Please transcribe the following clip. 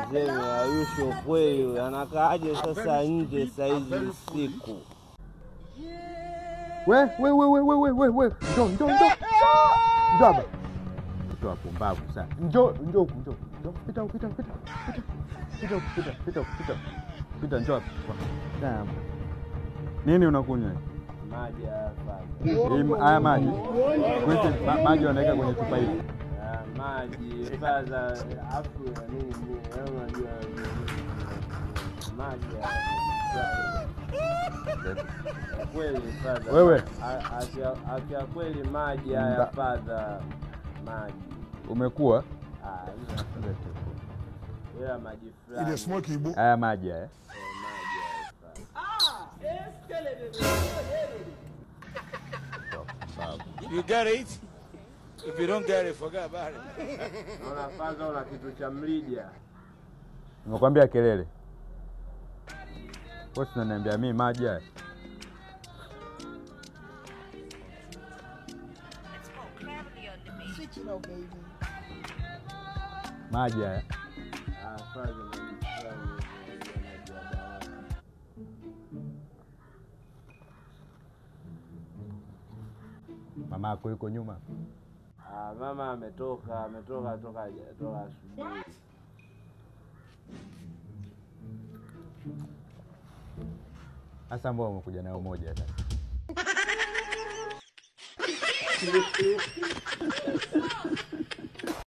Mzee Ayusho kweli anakaaje sasa nje saizi usiku? We we we we we we we njoo njoo njoo. Njoo hapa. Mtu wa pumbavu sana. Njoo njoo njoo. Njoo pita pita pita. Pita pita pita pita. Pita njoo hapa. Damn. Nini unakunywa? Maji hapa. Haya maji. Kwetu maji wanaweka kwenye chupa hii. Maji faza afu ya nini wewe unajua maji kweli faza. Wewe afya kweli maji haya faza maji. Umekuwa? Ah, ila maji fulani. Haya maji haya. Maji haya. You get it? If you don't get it, forget about it. Naona faza una kitu cha mlija. Nimekwambia kelele. Wewe unaniambia mimi maji haya. Maji haya. Ah, faza maji fulani. Mama yako yuko nyuma? Ah, mama ametoka, ametoka toka toka asubuhi. Sasa mbona umekuja nayo moja sasa?